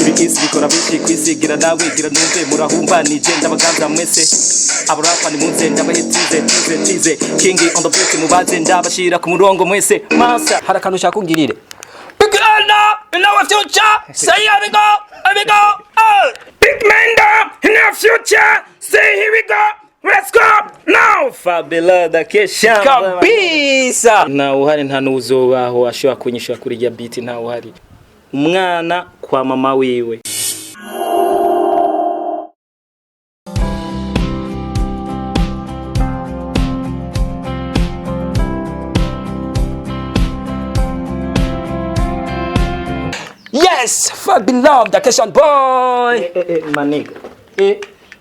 Ibikisi bikora byinshi kwisigira nawe gira numve murahumbanije ndabaganza mwese. Abarapa ni munze ndabahe tize tize tize. King on the beat, mubaze ndabashira ku murongo mwese. Master. Hari akantu ushaka ungirire. Big man in our future. Say here we go, here we go. Oh. Big man down in our future. Say here we go. Let's go now. Fabela da Kesha. Kabisa. Ntawe uhari, nta n'uzobaho ashobora kunyishura kuri irya beat, ntawe uhari. Umwana kwa mama wiwe. Yes, Fabi Love the Keshan Boy. Maniga,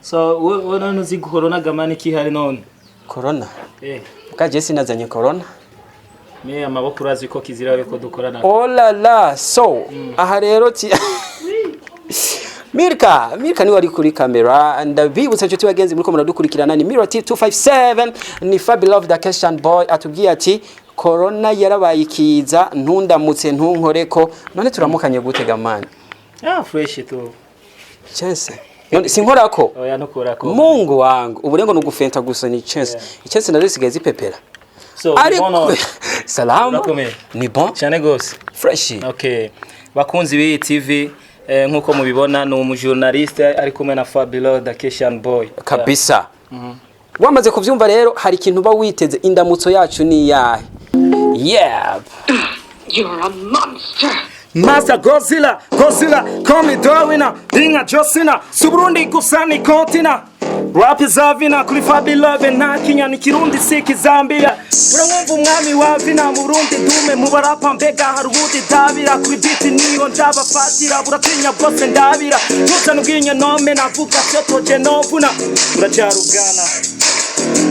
so wewe none uzi corona gamani kihari none? Corona. Eh. Bwa sinazanye corona. Me amaboko urazi ko kizira ko dukorana. Oh la la, so aha rero ti Mirka, Mirka niwe ari kuri kamera. Ndabibutsa inshuti bagenzi muriko muradukurikirana, ni Mira T257, ni Fabi Love the Keshan Boy atubwiye ati corona yarabaye ikiza, ntundamutse ntunkoreko. None turamukanye gute gamani? Ah, fresh tu. Chance none sinkorako? Oya, ntukora ko. Mungu wangu, ubu rengo nugufenta gusa ni chance. Chance nazo zisigaye zipepera. So ariko bon. Salama. Urakomeye. Ni bon. Cyane gose. Fresh. Okay, bakunzi b'iyi TV, nkuko mubibona ni umujournaliste ari kumwe na Fabilo the Keshan Boy. Kabisa. Wamaze kuvyumva rero, hari ikintu uba witeze. Indamutso yacu ni iyahe? Yeah. You're a monster. Master Godzilla, Godzilla, call me Darwina, Dinga Josina, Suburundi gusa ni kontina. Rap izavina kuri Fabi Love, nta kinya ni Kirundi si Kizambia. Uramwumva umwami wa vina mu Burundi dume mu barapa, mbega hari ubundi dabira kuri beat niyo ndabafatira, buratinya bwose ndabira. Ntuzana ubwinyo nome navuga cyo novuna. Uracarugana.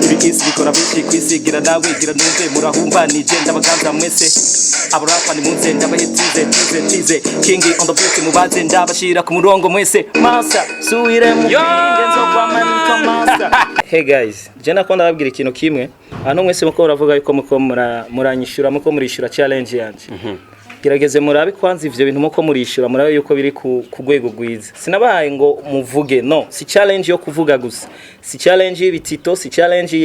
Ibikisi bikora byinshi kwisigira nawe gira numve murahumbanije ndabaganza mwese. Abarapa ni munze ndabahe tize tize tize. King on the beat, mubaze ndabashira ku murongo mwese. Master suwire mu ngenzo kwa manito master. Hey guys, je nakunda babwira ikintu kimwe. Hano mwese muko muravuga yuko muko muranyishura, muko murishura challenge yanje. Gerageze murabe kwanza ivyo bintu muko murishura, murabe yuko biri ku rwego rwiza. Sinabahaye ngo muvuge, no si challenge yo kuvuga gusa, si challenge y'ibitito, si challenge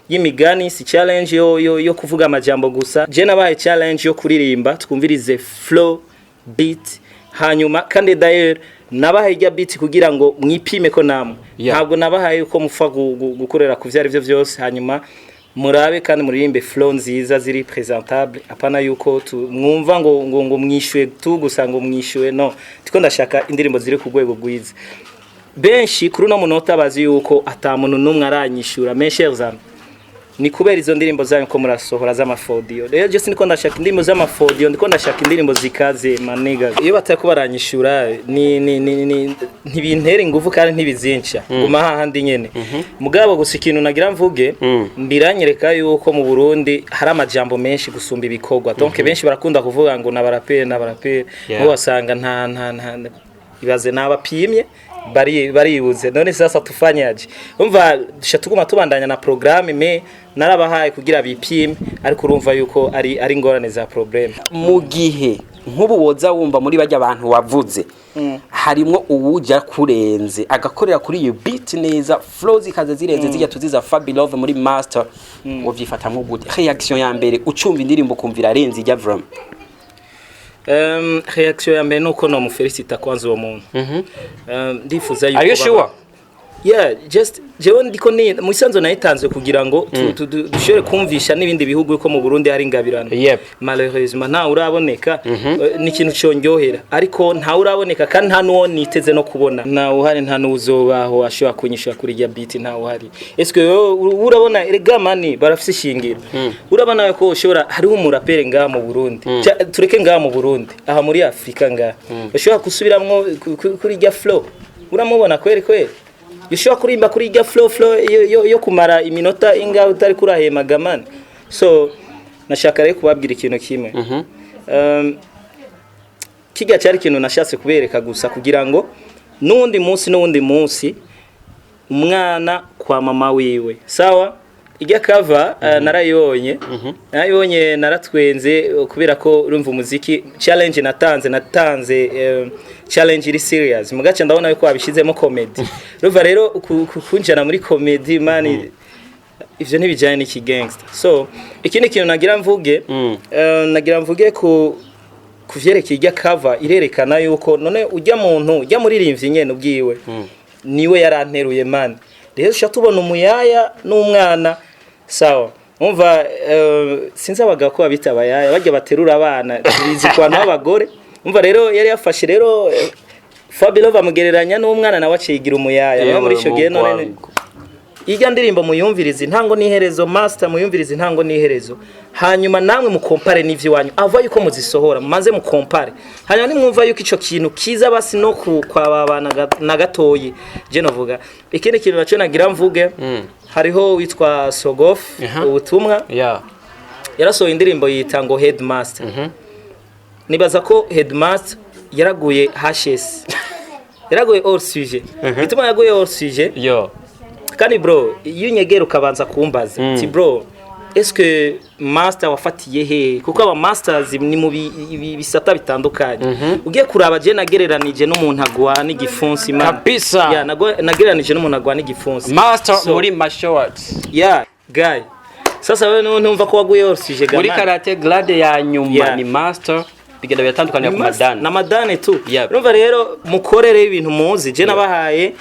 y'imigani, si challenge yo kuvuga amajambo gusa. Je nabahaye challenge yo kuririmba, twumvirize flow, beat. Hanyuma kandi d'ailleurs nabahaye irya beat kugira ngo mwipime ko namwe. Ntabwo nabahaye uko mupfa gukorera ku vyo ari byo byose. Hanyuma murabe kandi muririmbe flow nziza ziri presentable, apana yuko mwumva ngo mwishyuye tu gusa, ngo mwishyuwe. No tiko ndashaka indirimbo ziri ku rwego rwiza. Benshi kuri uno munota bazi yuko ata muntu n'umwe aranyishyura. Mes chers amis, ni kubera izo ndirimbo zanyu ko murasohora z'amafodiyo. Rero je siniko ndashaka indirimbo z'amafodiyo, ndiko ndashaka indirimbo zikaze, maniga. Iyo batari baranyishura ni ntibintera ingufu kandi ntibizinca guma hahandi nyene. Mugabo gusa ikintu nagira mvuge, mbiranyereka yuko mu Burundi hari amajambo menshi gusumba ibikorwa. Donc benshi barakunda kuvuga ngo nabaraperi nabaraperi, yeah. Wasanga nta ibaze nabapimye bari baribuze. None sasa tufanyaje? Umva dusha tuguma tubandanya na programme, me narabahaye kugira bipime, ariko urumva yuko ari ingorane za problème. Mu gihe nk'ubu woza wumva muri bajya abantu wavuze harimwo uwujya kurenze agakorera kuri iyo beat neza, flow zikaza zirenze zijya tuziza Fabi Love muri master, wovyifatamwo gute? Reaction ya mbere ucumva indirimbo ukumva irarenze ijya vraiment? Reaction ya mbere nuko no mufelicita kwanza uwo muntu. Ndifuza yuko Are you sure? Yeah, just jewe ndiko ni mu isanzo nayitanzwe kugira ngo dushobore kumvisha n'ibindi bihugu yuko mu Burundi hari ingabirano. Malheureusement nta uraboneka. Ni ikintu cyonyohera, ariko nta uraboneka kandi nta nuwo niteze no kubona. Nta uhari, nta n'uzobaho ashobora kunyishura kuri irya beat, nta uhari. Est-ce wowe urabona erega mani barafise ishingiro? Urabona ko ushobora hariho umurapere ngaha mu Burundi, tureke ngaha mu Burundi, aha muri Afrika ngaha, ushobora gusubiramwo kuri irya flow? Uramubona kweri kweri ushobora kurimba kuri irya flow yo kumara iminota ingahe utari kurahemaga mani? So nashaka rero kubabwira ikintu kimwe. Kijya cyari ikintu nashatse kubereka gusa kugira ngo n'uwundi munsi n'uwundi munsi umwana kwa mama wiwe. Sawa. Ijya cover narayibonye, naratwenze kubera ko urumva umuziki, challenge natanze challenge iri serious, mugace ndabona yuko wabishizemo comedy. Urumva rero kunjana muri comedy, man, ivyo ntibijyanye n'iki gangster. So ikindi kintu nagira mvuge, nagira mvuge ku kuvyerekeye ijya cover, irerekana yuko none ujya muntu, ujya muririmbyi nyene ubwiwe niwe yaranteruye, man. Rero ushobora tubona umuyaya n'umwana, sawa. Umva, sinzi abagabo ko babita abayaya, bajya baterura abana, tubizi ku bantu b'abagore. Umva rero, yari yafashe rero Fabio bamugereranya n'umwana, nawe acigira umuyaya. Nawe muri ico gihe none ijya ndirimbo muyumvirize intango n'iherezo, master, muyumvirize intango n'iherezo, hanyuma namwe mukompare n'ivyo iwanyu ava yuko muzisohora, mumaze mukompare, hanyuma nimwumva yuko ico kintu kiza basi no kwa babana na gatoyi. Je novuga ikindi kintu naco nagira mvuge, hariho witwa Sogof ubutumwa, yarasohoye indirimbo yita ngo Headmaster. Nibaza ko Headmaster yaraguye HS, yaraguye hors sujet. Bituma yaguye hors sujet. Kandi bro, iyo unyegera ukabanza kumbaza ti: "Bro, est-ce que master wafatiye he?" Kuko aba masters ni mu bisata bitandukanye. Ugiye kuraba, je nagereranije n'umuntu agwana igipfunsi, man. Kabisa. Yeah, nagereranije n'umuntu agwana igipfunsi. Master So, muri martial arts. Yeah guy, sasa wewe ntumva ko waguye hors sujet? Muri Gamani. karate, grade ya nyuma ni master, bigenda biratandukanye ku madani. Na madane tu. Urumva rero, mukorere ibintu muzi. Je nabahaye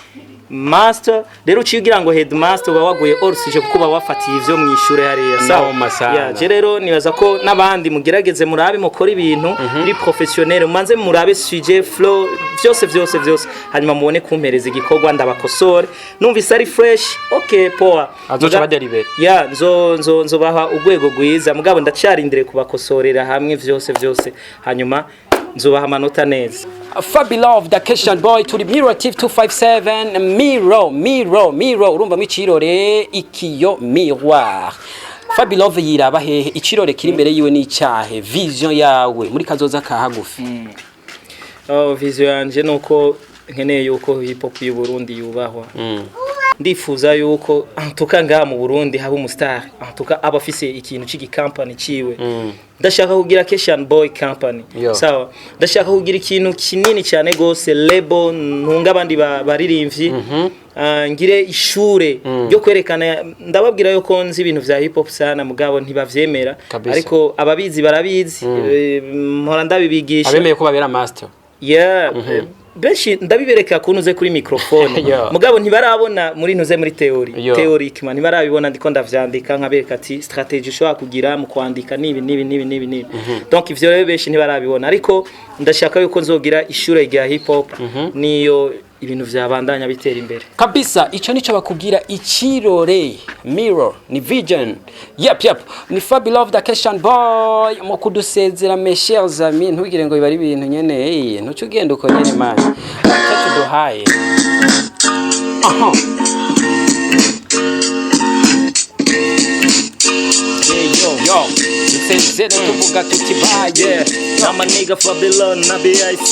master, rero uciye ugira ngo headmaster, uba waguye hors sujet, kuko uba wafatiye ivyo mu ishure hariya, sawa. Noma sana. Yeah, je rero nibaza ko n'abandi mugerageze murabe, mukore ibintu biri professionnel, mumanze murabe sujet, flow, vyose vyose vyose, hanyuma mubone kumpereza igikorwa, ndabakosore. Numvise ari fresh, okay, poa. Azoca baderivera. Ya, nzobaha urwego rwiza, mugabo ndacarindire kubakosorera hamwe vyose vyose, hanyuma nzobaha amanota neza. Fabi Love the Christian Boy, turi Miro TV 257. Miro, Miro, Miro, urumva mw'icirore, ikiyo, miroir. Fabi Love yiraba hehe? Icirore kiri imbere yiwe ni icyahe? Vision yawe muri kazoza ka hagufi? Oh, vision yanje nuko nkeneye yuko hip hop y'u Burundi yubahwa. Ndifuza yuko antuka ngaha mu Burundi haba umustar, antuka aba afise ikintu c'igi company ciwe. Ndashaka kugira Keshan Boy Company. Yo. Sawa, ndashaka kugira ikintu kinini cyane gose, label ntunga abandi baririmbyi. Ah, ngire ishure ryo kwerekana. Ndababwira yuko nzi ibintu vya hip hop sana, mugabo ntibavyemera. Kabisa. Ariko ababizi barabizi. Mpora ndabibigisha. Abemeye ko babera master. Yeah, benshi ndabibereka kuntu uze kuri microphone, mugabo ntibarabona muri ntuze muri theory. Théoriquement ntibarabibona. Ndiko ndavyandika, nkabereka ati strategy ushobora kugira mu kwandika nibi nibi nibi nibi nibi. Donc ivyo rero benshi ntibarabibona, ariko ndashaka yuko nzogira ishure rya hip hop, niyo ibintu vyabandanya bitera imbere. Kabisa, ico nico bakubwira, icirore, mirror ni vision. Yep, ni Fabi Love the Christian Boy. Mu kudusezera, mes chers amis, ntugire ngo biba ari ibintu nyene, hey, ntuce ugenda uko nyene, man. Cyacu duhaye aha. Yeah, yo. Yo, dusezere tuvuga tuti bye. Yeah, I'm a nigga Babylon na BIC.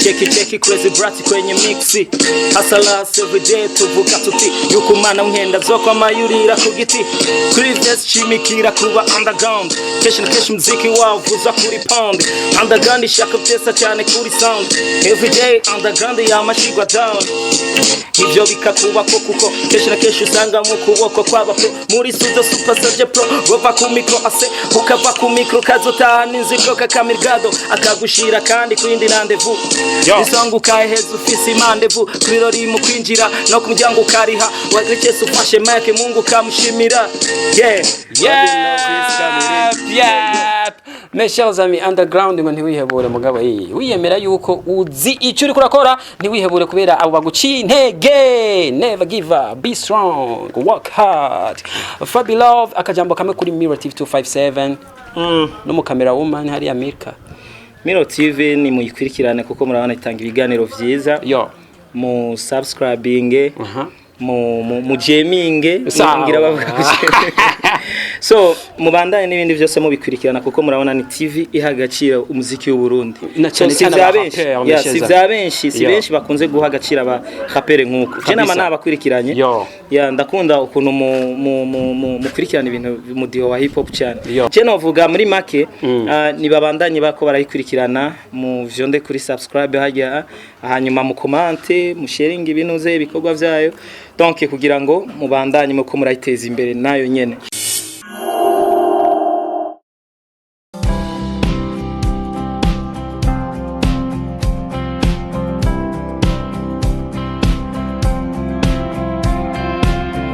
Cheki cheki, crazy brat kwenye mixi. Hustlers every day, tuvuga tuti yuko umwana w'inkenda zo mayurira ku giti. Kuri verse shimikira kuba underground. Keshi na keshi muziki wavuza kuri pound. Underground ishaka pesa cyane kuri sound. Every day underground yamashigwa down. Ivyo bikakubako kuko kenshi na kenshi usanga mu kuboko kw'aba pro muri studio, super saje pro bava ku micro, ase ukava ku micro kazotaha n'inzigo kakamirgado akagushira kandi kwindi rendez-vous. Isonga ukaheza ufise imandevu ku birori, mu kwinjira no ku muryango ukariha wagrekese, ufashe mic, Mungu ukamushimira, yeah. Yep. Mes chers amis, underground ngo ntiwihebure, mugabo wiyemera yuko uzi icyo uriko urakora, ntiwihebure kubera abo baguciye intege. Never give up, be strong, work hard. Fabi Love, akajambo kamwe kuri Mirror TV 257 no mu camera woman hariya Mirka. Miro TV ni muyikurikirane kuko murabona itanga ibiganiro vyiza. Yo. Mu subscribing, mu jaminge. Sawa. Ngira bavuga ku jaminge. So mubandanye n'ibindi byose mubikurikirana, kuko murabona ni TV iha agaciro umuziki w'u Burundi. Na cyane So, si cyane vya aba benshi. rapper, Yeah, si Mesheza. vya benshi, si Yo. benshi bakunze guha agaciro aba rapper nk'uko je nama Kabisa. nabakurikiranye. Yo. Ya, ndakunda ukuntu mukurikirana ibintu mudiho wa hip hop cyane. Yo. Je novuga muri make, nibabandanye bako barayikurikirana, mu vyonde kuri subscribe hajya, hanyuma mu commente, mu sharing ibinuze ibikorwa vyayo, donc kugira ngo mubandanye muko murayiteza imbere nayo nyene.